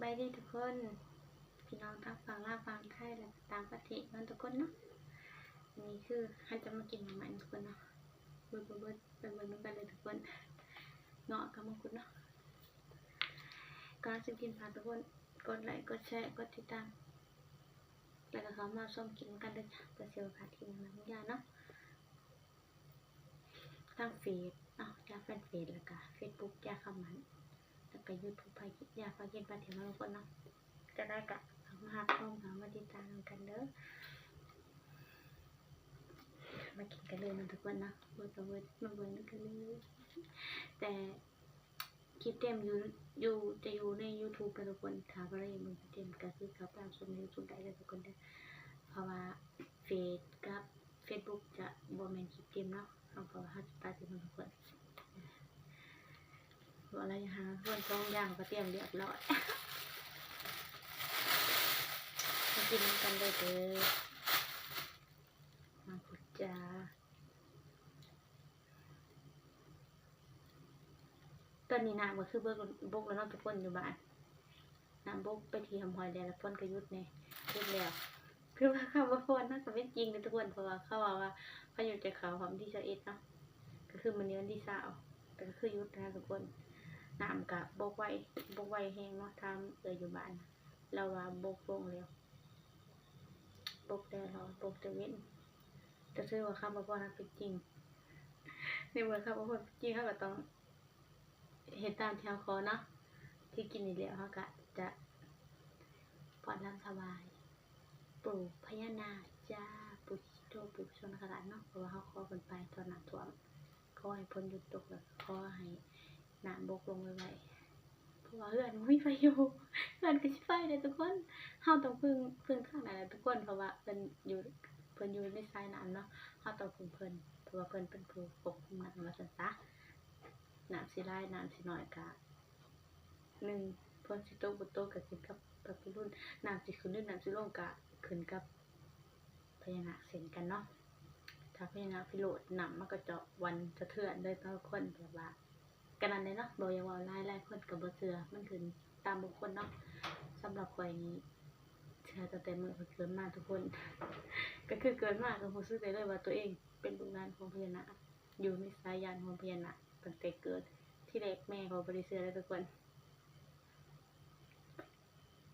ສະບາຍດີທຸກຄົນ ພີ່ນ້ອງທັງຝັ່ງລາວ ຝັ່ງໄທ ແລະ ຕ່າງປະເທດເນາະທຸກຄົນເນາະ. ອັນນີ້ຄືເຮົາຈະມາກິນໝາກໄມ້ທຸກຄົນເນາະ. ເບິ່ງ ເບິ່ງ ເບິ່ງ ໄປເບິ່ງນຳກັນເລີຍທຸກຄົນ. ເງາະກັບມັງຄຸດເນາະ. ກ່ອນຊິກິນ ຝາກທຸກຄົນກົດໄລ ກົດແຊ ກົດຕິດຕາມ ແລ້ວກໍເຂົ້າມາຊົມກິນນຳກັນເດີຈ້າ. ກໍຊິບໍ່ພາດຄລິບໃໝ່ໆຂອງຢາເນາະ. ທາງເຟສເນາະ ຢາແຟນເຟສ ແລ້ວກະເຟສບຸກ ຢາຄຳໝັ້ນ ແລ້ວກະຢູທູບ ຢາພາກິນພາທ່ຽວເນາະທຸກຄົນເນາະ. ຈະໄດ້ກະເຂົ້າມາຮັບຊົມ ເຂົ້າມາຕິດຕາມນຳກັນເດີ. ມາກິນກັນເລີຍເນາະທຸກຄົນເນາະ. ເບິ່ງ ເບິ່ງ ມາເບິ່ງນຳກັນເລີຍ. ແຕ່ ຄລິບເຕັມຢູ່ ຢູ່ ຈະຢູ່ໃນຢູທູບເດີທຸກຄົນ. ຖ້າບໍ່ໄດ້ເບິ່ງຄລິບເຕັມກໍຄືເຂົ້າໄປຮັບຊົມໃນຢູທູບໄດ້ເດີທຸກຄົນເດີ. ເພາະວ່າເຟສກັບເຟສບຸກຈະບໍ່ແມ່ນຄລິບເຕັມເນາະ. ເຮົາກໍວ່າເຮົາຈະຕັດເຕັມເນາະທຸກຄົນ. ເວົ້າຫຼາຍຢ່າງ ທຸກຄົນ ສອງຢ່າງກໍຕຽມຮຽບຮ້ອຍ. ມາກິນນຳກັນເດີເດີ. ມາພຸດຈາ ຕອນນີ້ນ້ຳກໍຄືບົກ ບົກແລ້ວເນາະທຸກຄົນ ຢູ່ບ້ານ. ນ້ຳບົກໄປທີ່ຮ່ຳຫ້ວຍແລ້ວ ແລ້ວຝົນກໍຢຸດແດ່ ຢຸດແລ້ວ. ຄືວ່າຄຳອວຍພອນເນາະ ກໍເປັນຈິງເດ້ທຸກຄົນ ເພາະວ່າເຂົາເວົ້າວ່າພາຍຸຈະເຂົ້າຮອບວັນທີຊາວເອັດເນາະ ກໍຄືມື້ນີ້ວັນທີຊາວ ແຕ່ກໍຄືຢຸດນະທຸກຄົນ. ນ້ຳກໍບົກໄວ ບົກໄວແຮງເນາະ. ຖາມເອື້ອຍຢູ່ບ້ານ ລາວວ່າບົກລົງແລ້ວ ບົກແດ່ລອ ບົກແຕ່ເວັນ. ກໍຖືວ່າຄຳອວຍພອນເປັນຈິງ. ໃນເມື່ອຄຳອວຍພອນເປັນຈິງ ເຮົາກໍຕ້ອງເຮັດຕາມທີ່ເຮົາຂໍເນາະ. ທີ່ກິນນີ້ແລ້ວ ເຮົາກໍຈະຟ້ອນລຳຖວາຍປູ່ພະຍານາກຈ້າ ປູ່ສີໂຕ ປູ່ພະຊົງນະຄະລາດເນາະ ເພາະວ່າເຮົາຂໍເພິ່ນໄປຕອນນ້ຳຖ້ວມ. ຂໍໃຫ້ຝົນຢຸດຕົກ ແລ້ວກໍຂໍໃຫ້ນ້ຳບົກລົງໄວໆ ເພາະວ່າເຮືອນບໍ່ມີໄຟຢູ່ ເຮືອນກໍຊິໄຟເດ້ທຸກຄົນ. ເຮົາຕ້ອງເພິ່ງ ເພິ່ງທາງນັ້ນແຫຼະທຸກຄົນ ເພາະວ່າເພິ່ນຢູ່ ເພິ່ນຢູ່ໃນສາຍນ້ຳເນາະ. ເຮົາຕ້ອງເພິ່ງເພິ່ນ ເພາະວ່າເພິ່ນເປັນຜູ້ຄວບຄຸມນ້ຳວ່າຊັ້ນຊະ. ນ້ຳຊິຫຼາຍ ນ້ຳຊິໜ້ອຍ ກະ ໜຶ່ງ ຝົນຊິຕົກບໍ່ຕົກ ກະຂຶ້ນກັບພະພິລຸນ. ນ້ຳຊິຂຶ້ນ ຫຼື ນ້ຳຊິລົງ ກະຂຶ້ນກັບພະຍານາກເຊັ່ນກັນເນາະ. ຖ້າພະຍານາກພິໂລດ ນ້ຳມັນກໍຈະຫວັ່ນສະເທືອນເລີຍເນາະທຸກຄົນ. ແບບວ່າ ກໍນັ້ນແຫຼະເນາະ ບໍ່ຢາກເວົ້າຫຼາຍ ຫຼາຍຄົນກໍບໍ່ເຊື່ອ ມັນຂຶ້ນຕາມບຸກຄົນເນາະ. ສຳລັບຂ້ອຍນີ້ ເຊື່ອຕັ້ງແຕ່ມື້ຂ້ອຍເກີດມາທຸກຄົນ ກໍຄືເກີດມາກໍຮູ້ສຶກໄດ້ເລີຍວ່າຕົວເອງເປັນລູກຫຼານຂອງພະຍານາກ ຢູ່ໃນສາຍຍານຂອງພະຍານາກຕັ້ງແຕ່ເກີດ. ທີແລກແມ່ຂ້ອຍບໍ່ໄດ້ເຊື່ອເດ້ທຸກຄົນ.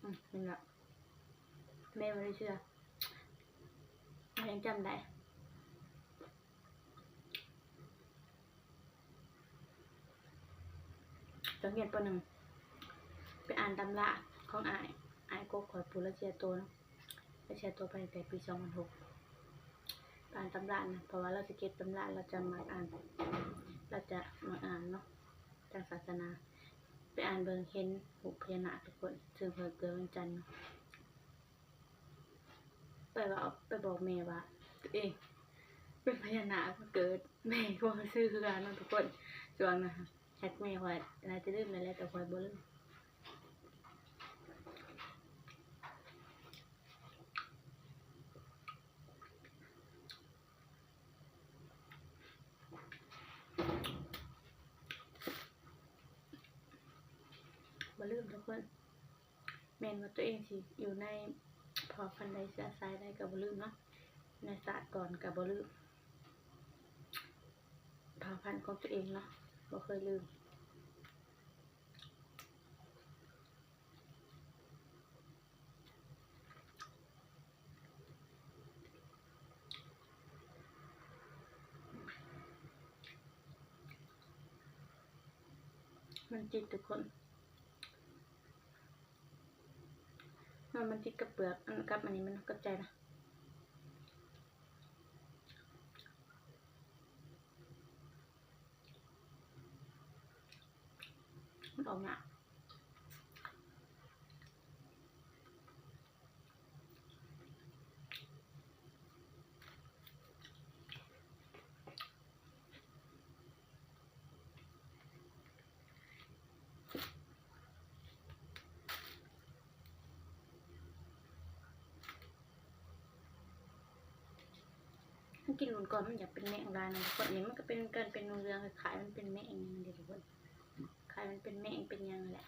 ອືມ ເຫັນບໍ່ ແມ່ບໍ່ໄດ້ເຊື່ອ ແມ່ຍັງຈຳໄດ້. ຕອນຮຽນ ປໍໜຶ່ງ ໄປອ່ານຕຳລາຂອງອ້າຍ ອ້າຍກົກຂ້ອຍ ຜູ້ລາວເສຍໂຕເນາະ ລາວເສຍໂຕໄປຕັ້ງແຕ່ປີສອງພັນຫົກ. ໄປອ່ານຕຳລານະ ເພາະວ່າລາວຊິເກັບຕຳລາ ລາວຈະມັກອ່ານ ລາວຈະມັກອ່ານເນາະ ທາງສາສະໜາ. ໄປອ່ານເບິ່ງ ເຫັນຮູບພະຍານາກທຸກຄົນ ເຊິ່ງຂ້ອຍເກີດວັນຈັນເນາະ. ໄປເວົ້າ ໄປບອກແມ່ວ່າຕົວເອງເປັນພະຍານາກມາເກີດ. ແມ່ກໍບໍ່ເຊື່ອຄືກັນເນາະທຸກຄົນ. ຊ່ວງນັ້ນ ຫາກແມ່ຂ້ອຍໜ້າຈະລືມແລ້ວແຫຼະ ແຕ່ຂ້ອຍບໍ່ລືມ. ບໍ່ລືມທຸກຄົນ. ແມ່ນວ່າຕົວເອງຊິຢູ່ໃນເຜົ່າພັນໃດ ເຊື້ອສາຍໃດກໍບໍ່ລືມເນາະ. ໃນຊາດກ່ອນກໍບໍ່ລືມ ເຜົ່າພັນຂອງຕົວເອງເນາະ ບໍ່ເຄີຍລືມ. ມັນຕິດທຸກຄົນ ມັນ ມັນຕິດກັບເປືອກ ອັນ ກັບອັນນີ້ມັນ ເຂົ້າໃຈລະ. ມັນອອກຍາກ. ມັນກິນໂດນກ່ອນ ມັນຢາກເປັນແມງຫຼາຍນະທຸກຄົນ. ອັນນີ້ມັນກໍເປັນ ເກີດເປັນເຫຼືອງໆ ຄ້າຍໆ ມັນເປັນແມງຫຍັງນີ້ທຸກຄົນ ຄ້າຍມັນເປັນແມງເປັນຫຍັງຫັ້ນແຫຼະ.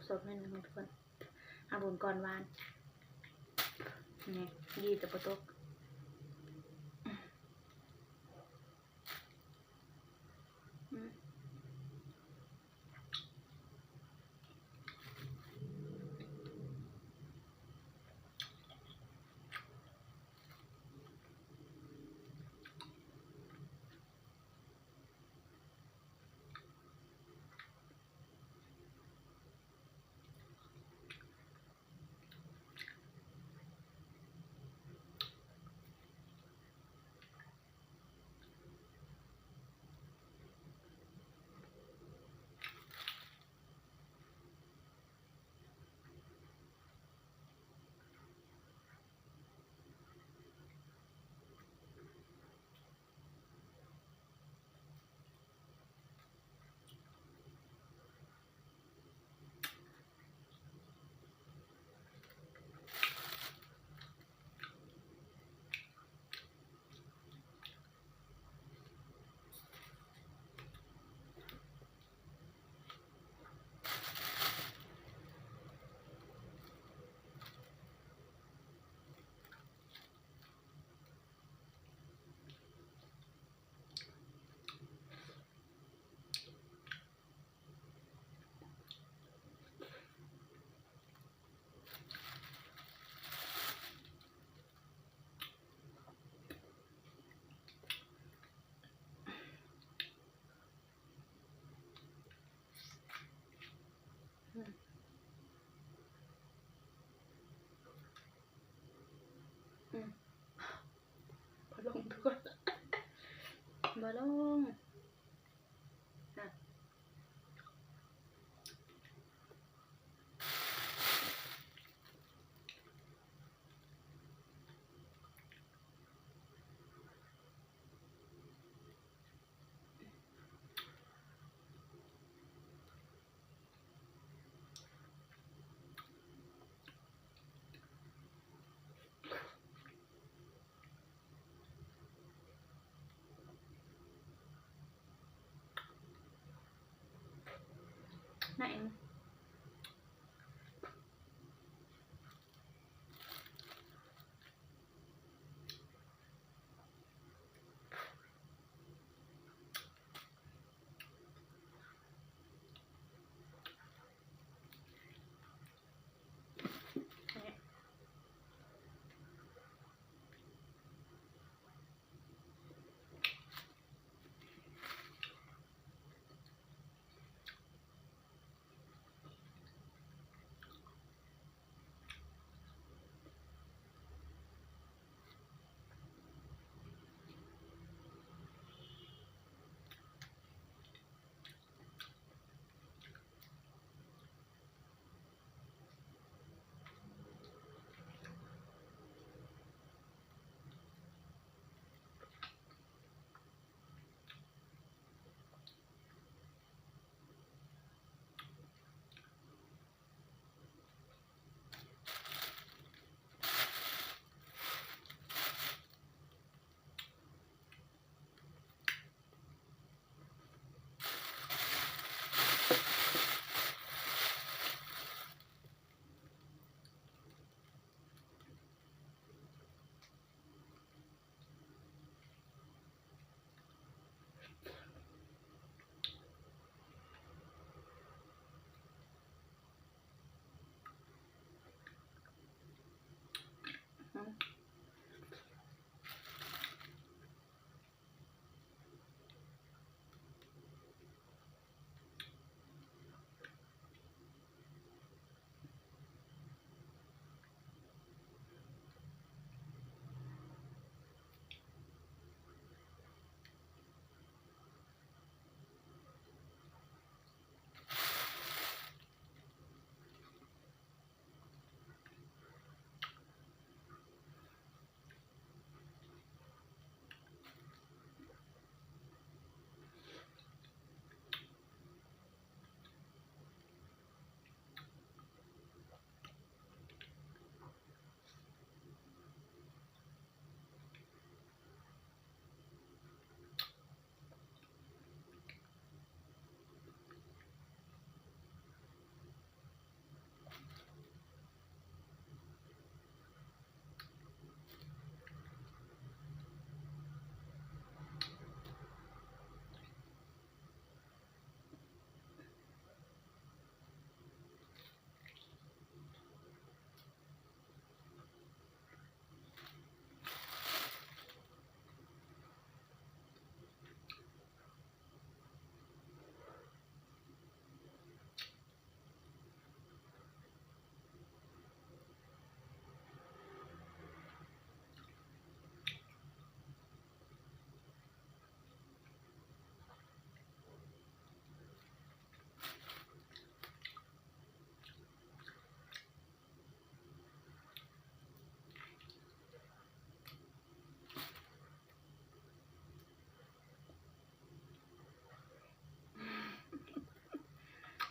ສົດໜ້ອຍໜຶ່ງທຸກຄົນ ຫາບຸນກ່ອນຫວານ ນີ້ ດີແຕ່ບໍ່ຕົກ. ອືມ ບໍ່ລົງທຸກຄົນ ບໍ່ລົງ.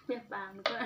ເຈັບປາກ ແລ້ວກໍ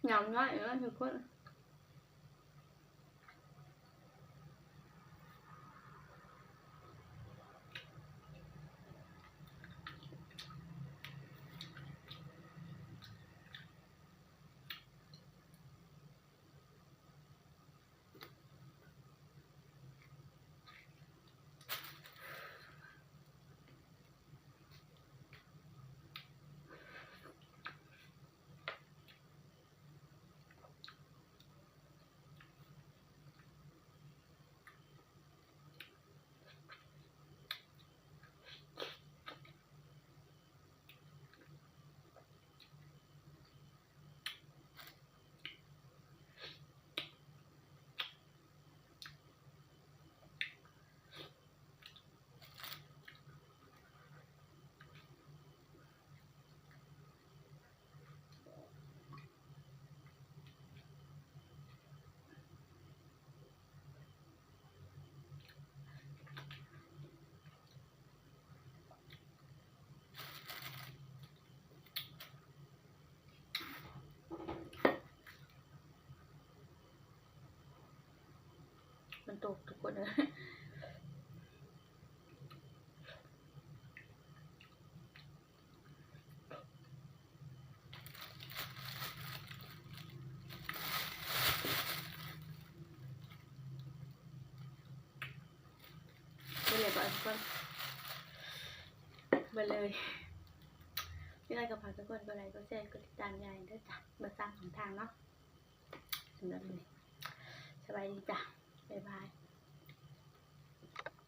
ຍຳງ່າຍເອີ ທຸກຄົນ. ມັນຕົກທຸກຄົນເອີຍ. ເບິດເລີຍບໍ່ ທຸກຄົນ? ເບິດເລີຍ. ມີຫຍັງກໍຝາກທຸກຄົນກົດໄລກ ກົດແຊ ກົດຕິດຕາມຢາຍເດີຈ້າ. ເບິດສາມຊ່ອງທາງເນາະ. ສຳລັບມື້ນີ້ ສະບາຍດີຈ້າ. ບາຍບາຍ.